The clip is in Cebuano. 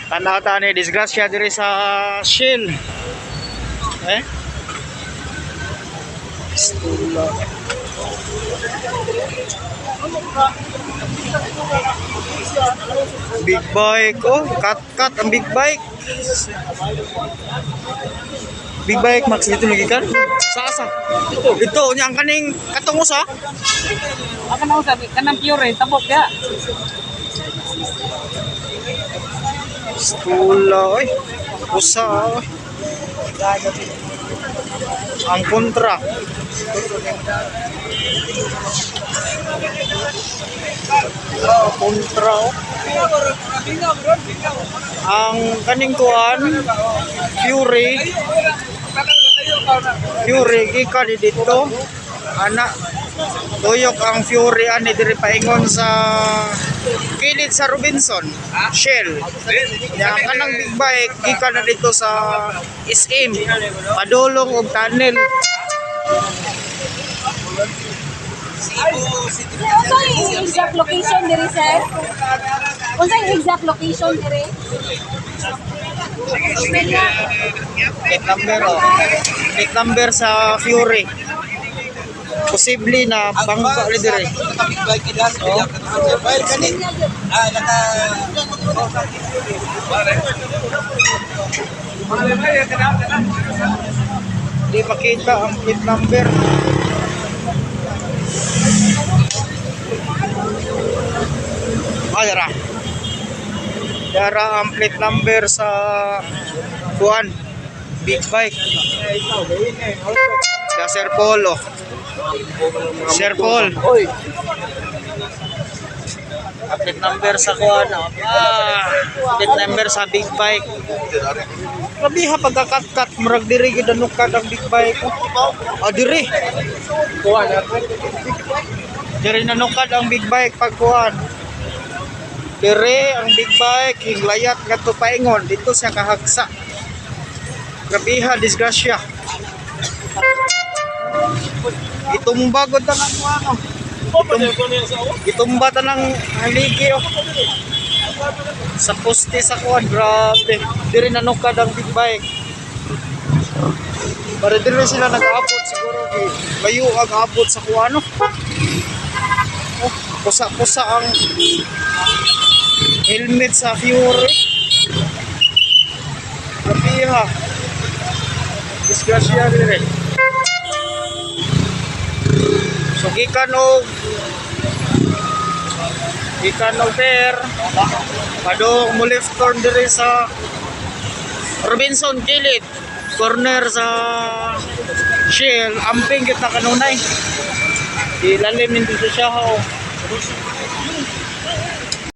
Tanaw ta ni disgrasya diri sa Shell. Eh? Pistula. Big bike oh, cut cut ang big bike. Big bike Max dito lagi kan? Sa asa? Dito nya ang kaning katong usa. Ako na sabi, kanang pure, tabok ya. Pistula oy. Usa oy. Ang kontra. Kontra oh. Ang kaning kuan Fury. Fury gikan ni dito. Ana tuyok ang Fury ani diri paingon sa kilid sa Robinson Shell. Nya ang kanang big bike gikan na dito sa SM padulong og tunnel. Unsa yung exact location diri, sir? Unsa yung exact location diri? Plate number oh. Plate number sa Fury. Posible na bangga ulit diri. Oh. Di makita ang plate number. Ah, dara. Dara ang plate number sa kuan big bike. Sa Sir Paul, oh. Sir Paul. Oy. Ang plate number sa kuan, oh. Ah, plate number sa big bike. Grabe ha pagkakat-kat murag diri gid anukad ang big bike. Oh. Ah, diri. Kuan. Diri nanukad ang big bike pag kuan. Diri ang big bike hinglayat ngadto paingon dito siya kahagsa. Grabe ha disgrasya. Gitumba gud ang kuan, oh. Gitumba ta ng haligi oh. Sa poste sa kuan, grabe. Diri nanukad ang big bike. Para diri sila nag-aabot siguro eh. Layo ang abot sa kuan, oh. Oh, kusa-kusa ang helmet sa Fury. Grabe ha. Disgrasya diri. So gikan og per padung mo left turn diri sa Robinson Kilid corner sa Shell amping kita kanunay. Ilalim nito siya oh.